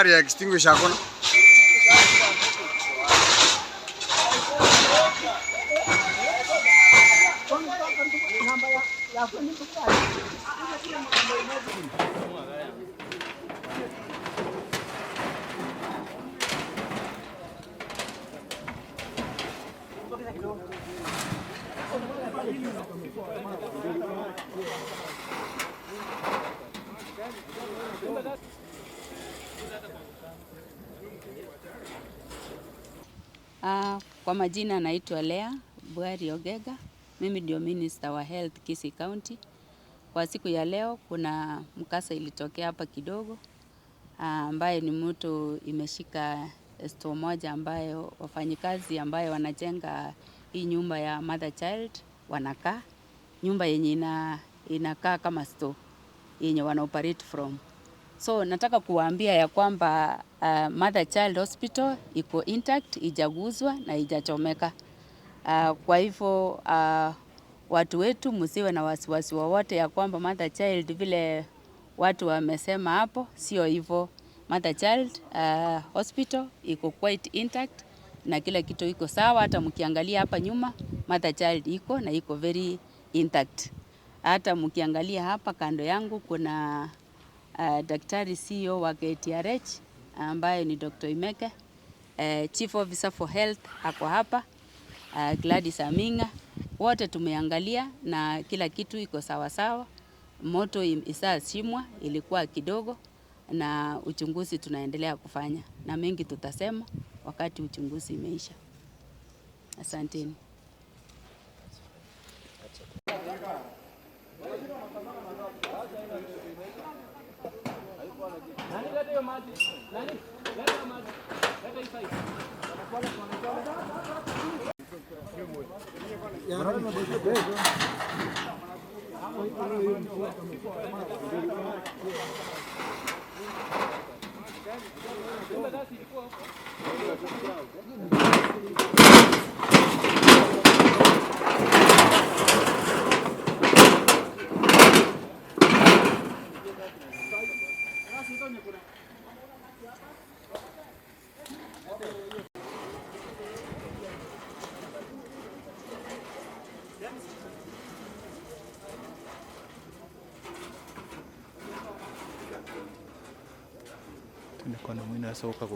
Gari ya extinguisher hakuna. Kwa majina naitwa Lea Bwari Ogega. Mimi ndio Minister wa Health Kisii County. Kwa siku ya leo kuna mkasa ilitokea hapa kidogo ambaye ni mtu imeshika store moja ambayo wafanyikazi ambayo wanajenga hii nyumba ya mother child wanakaa, nyumba yenye inakaa kama store yenye wana operate from. So nataka kuwaambia ya kwamba Mother Child Hospital iko intact, ijaguzwa na ijachomeka. Kwa hivyo watu wetu msiwe na wasiwasi wowote ya kwamba Mother Child vile watu wamesema hapo, sio hivyo. Mother Child Hospital iko quite intact na kila kitu iko sawa. Hata mkiangalia hapa nyuma, Mother Child iko na iko very intact. Hata mkiangalia hapa kando yangu kuna Daktari CEO wa KTRH ambaye ni Dr. Imeke, Chief Officer for Health ako hapa, Gladys Aminga. Wote tumeangalia na kila kitu iko sawa sawa. Moto isazimwa, ilikuwa kidogo, na uchunguzi tunaendelea kufanya, na mengi tutasema wakati uchunguzi imeisha. Asanteni. Kona mwina asoka.